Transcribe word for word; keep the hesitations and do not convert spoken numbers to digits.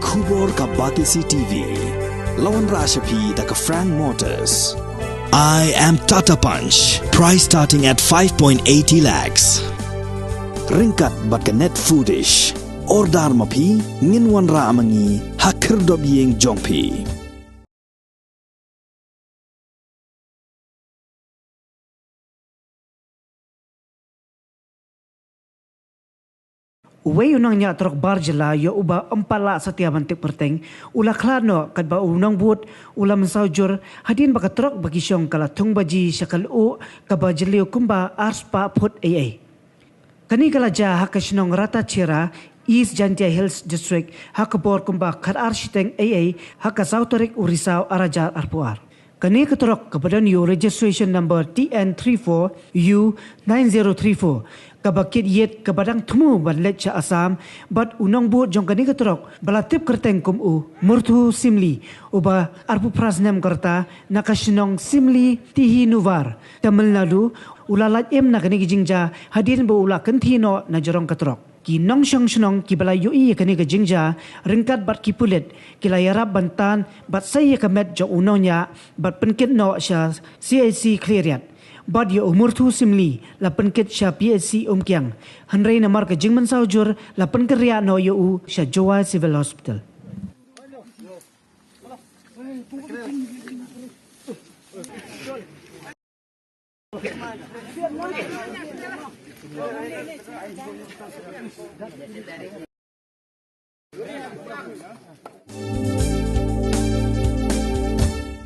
Khubor ka Batesi T V. La wanrah sha phi da ka Frank Motors. I am Tata Punch. Price starting at five point eighty lakhs. Ryngkat bad ka Net Foodish. Order ma phi, ngin wanrah ma ngi ha khyrdop ïing jong phi. Uwei u nongñiah trok bar jylla ïa uba ym pat lah satia ban tip kyrteng u la khlad noh katba u nongbud u la mynsaw jur hadien ba ka trok ba ki shong ka la thung baji sha ka lyoh kaba jylliew kumba ar spah phut eiei. Kane ka la jia ha ka shnong Ratacherra, East Jaintia Hills District, ha ka bor kumba khatar shiteng eiei ha ka saw tarik u Risaw ar hajar arphew ar. Kane ka trok kaba don ïa u registration number T N three four U nine zero three four, kaba kit ïit kaba dang thmu ban leit sha Assam, bad u nongbud jong kane ka trok ba la tip kyrteng kum u Murthu Simli, uba arphew phra snem ka rta, na ka shnong Simli Tihinuvar, Tamil Nadu, u la lait im na kane ka jingjia hadien ba u la kynthih noh na jrong ka trok. Ki nongshong shnong kiba la ïohi ïa kane ka jingjia ryngkat bad ki pulit ki la ïarap ban tan bad sei ïa ka met jong u nongñiah bad pynkit noh sha C H C Khliehriat. Bad ïa u Murthu Simli la pynkit sha P H C Umkiang. Hynrei namar ka jingmynsaw jur la pynkynriah noh ïa u sha Jowai Civil Hospital.